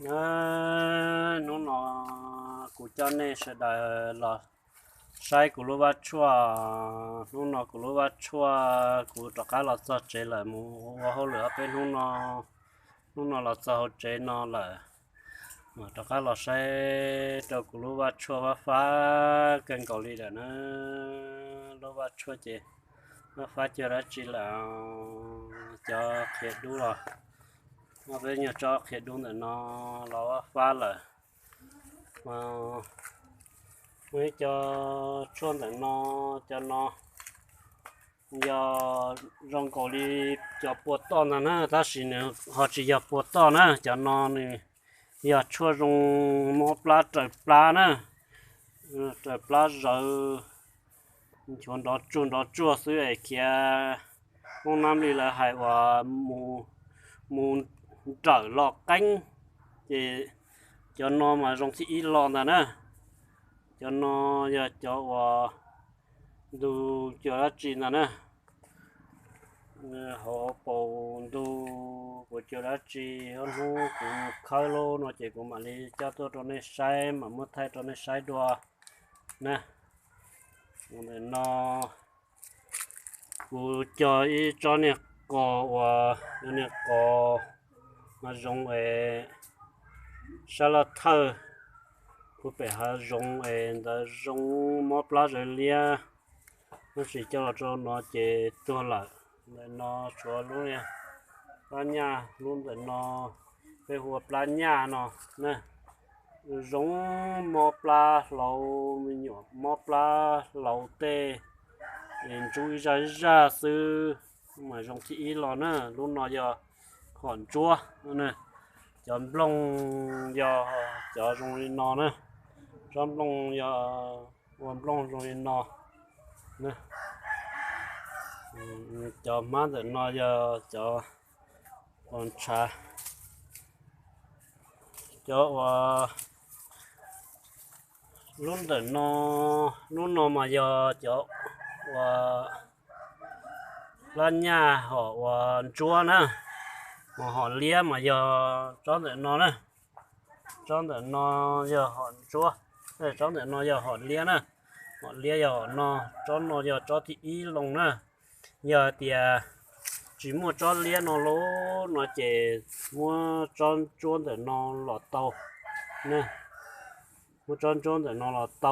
Nyob hnub no kuv coj nej sawv daws los saib kuv lub vaj tshuaj. Hnub no kuv lub vaj tshuaj kuv rov qab los txog tsev lawm, mus ua hauj lwm ob peb hnub no, hnub no los txog hauv tsev no lawm. Mas rov qab los saib rau kuv lub vaj tshuaj fab fab kawg nkaus li lawm na. Lub vaj tshuaj ces fab fab cuag dab tsi lawm. Cov qhiav dub los, ob peb nyuag tsob qhiav dub ntawm no los fab fab lawm. Mas muaj ib co tshuaj ntawm no, cov no yog zoo nkaus li cov pua toj ntag na, tab sis nws ho tsis yog pua toj na. Cov no nws yog tshuaj zoo mob plab raws plab na, raws plab zawv, nchuav nrov tsuag nrov tsuag xwb es khiav, Hmoob Nab Li lawv hais uas mus nrawm lo qeeb, ces cov no mas zoo thib ib lo ntag na. Cov no yog cov uas ntug cuag dab tsi ntag na. Hauv paus ntug kuv cuag dab tsi, ob hnub kuv khawb lub no ces kuv mam li coj tuaj rau nej saib, mam muab thaij rau nej saib dua na. Ntawm no kuv cog ib tsob niag qos uas niag qos mas zoo es sab laj thawj, kuv pem hav zoov es ntawd zoo mob plab zawv liab, tab sis coj los rau no ces tuag lawm. Ntawm no tshuav lub niag plab nyaj, lub ntawm no peb hu ua plab nyaj no na. Zoo mob plab hlauv, me nyuam mob plab hlauv tej es ntsub ib zaj ib zaj xwb mas zoo thib ib los na. Lub no yog hom ntsuab. Cov nplooj yog cov zoo li no na. Tsob nplooj yog ua nplooj zoo li no. Cov hmab ntawm no yog cov uas ntshav. Cov uas lub ntawm no, lub no mas yog cov uas plab nyaj hom uas ntsuab na, mas hom liab mas yog tsob ntawm no na. Tsob ntawm no yog hom ntsuab, tsob ntawm no yog hom liab na. Hom liab yog hom no, tsob no yog tsob thib ib loo na. Yog hais tias tsis muaj tsob liab no lub no ces muab tsob ntsuab ntawm no los tau na. Muab tsob ntsuab ntawm no los tau.